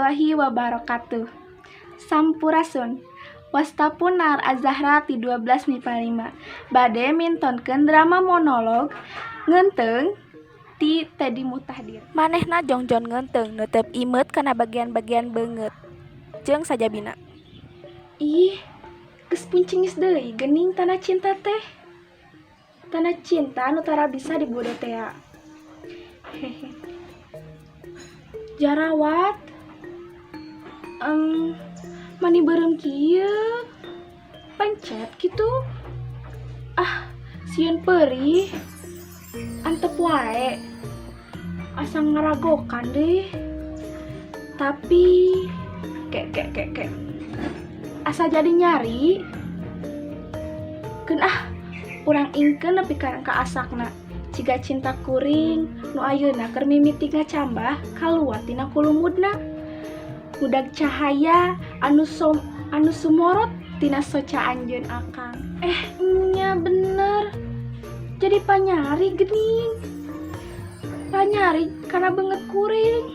Warahmatullahi wabarakatuh. Sampurasun. Wasta pun Nar Azahra ti 12 MIPA 5. Bade mintonkeun drama monolog Ngeunteung ti Teddy Mutahdir. Manehna jongjon ngeunteung neuteup imeut kana bagian-bagian beungeut jeung sajabina. Ih, geus puncingis deui geuning tanda cinta teh. Tanda cinta nu tara bisa dibodo tea. Hehe. Jarawat. Mani beureum kieu? Pencet kitu. Ah, sieun peurih. Antep wae. Asa ngaragokan deh. Tapi kek kek kek kek. Asa jadi nyari. Keun ah, urang ingkeun nepi ka asakna. Ciga cinta kuring nu ayeuna keur mimiti ngacambah kaluar tina kulumudna. Ngudag cahaya anu sumorot tina soca anjeun akang. Eh, nya bener. Jadi panyari geuning. Panyari kana beungeut kuring.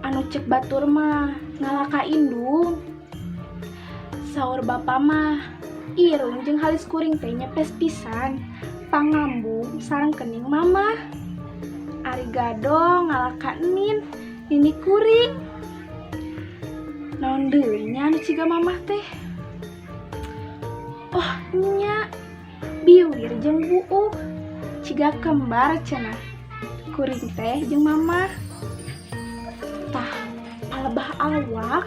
Anu cek batur mah ngalah ka indung. Saur bapa mah irung jeung halis kuring teh nyepes pisan. Pangambung sareng kening mamah. Ari gado ngalah ka enin, nini kuring. Naon deui nya anu ciga mamah teh? Oh nya, biwir jeung buuk ciga kembar cenah. Kuring teh jeung mamah. Tah, palebah awak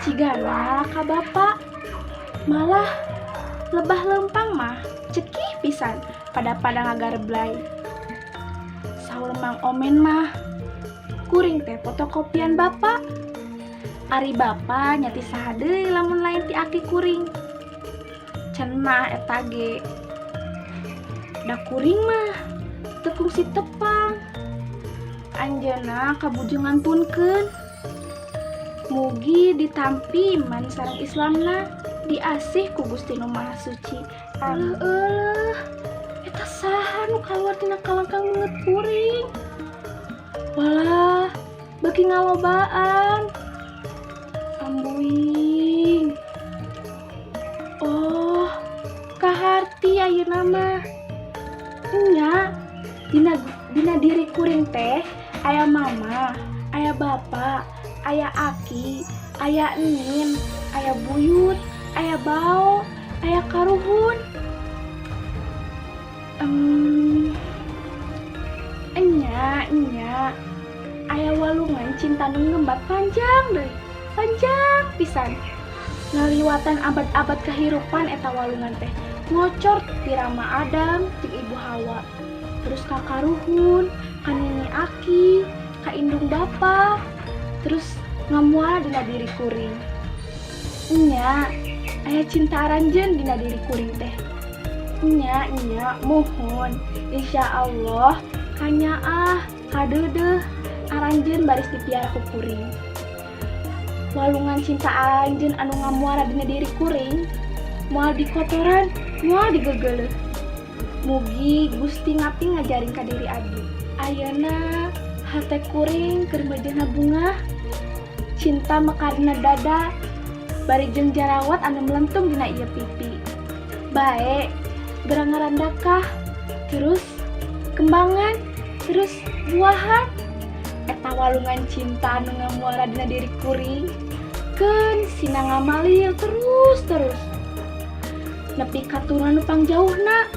cigana ka bapa. Malah lebah lempang mah cekih pisan pada-pada ngagareblay. Saur Mang Omen mah kuring teh fotokopian bapa. Ari bapa nya ti saha deui lamun lain ti aki kuring. Cenah eta ge. Da kuring mah teu kungsi tepang. Anjeunna kabujeng ngantunkeun. Mugi ditampi iman sareng Islamna, diasih ku Gusti Nu Maha Suci. Euleuh euleuh, eta saha nu kaluar tina kalangkang beungeut kuring? Walah, beuki ngalobaan. Ambuing. Oh, kaharti ayeuna mah. Nya, dina diri kuring teh aya mama, aya bapa, aya aki, aya enin, aya buyut, aya bao, aya karuhun. Enya, enya, aya walungan cinta nu ngembat panjang deui, panjang pisan. Ngaliwatan abad-abad kehirupan eta walungan teh ngocor ti Rama Adam jeung Ibu Hawa. Terus ka karuhun, ka nini aki, ka indung bapa, terus ngamuara dina diri kuring. Nya, aya cinta aranjeun dina diri kuring teh. Nya, nya, mohon. Insya Allah kanyaah kadeudeuh aranjeun baris dipiara ku kuring. Walungan cinta aranjeun anu ngamuara dina diri kuring moal dikotoran, moal digegeleuh. Mugi Gusti ngaping ngajaring ka diri abdi. Ayeuna hate kuring keur meujeuhna bungah, cinta mekar dina dada, bari jeung jarawat anu melentung dina ieu pipi. Bae, geura ngarandakah, terus kembangan, terus buahan. Eta walungan cinta anu ngamuara dina diri kuring. Keun sina ngamalir terus terus. Nepi ka turunan nu pangjauhna.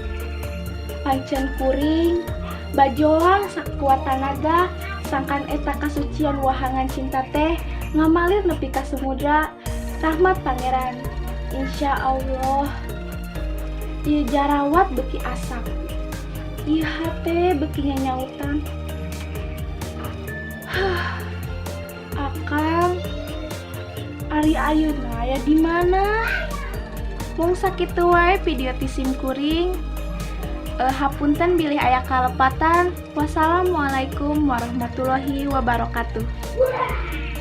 Pancen kuring bajoang sakuat tanaga sangkan eta kasucian wahangan cinta teh ngamalir nepi ka sumudra rahmat Pangeran. Insya Allah ieu jarawat beuki asak, ieu hate beuki nyanyautan. Hah, akang ari ayeuna aya di mana? Mung sakitu wae video ti sim kuring. Hapunten bilih aya kalepatan. Wassalamualaikum warahmatullahi wabarakatuh.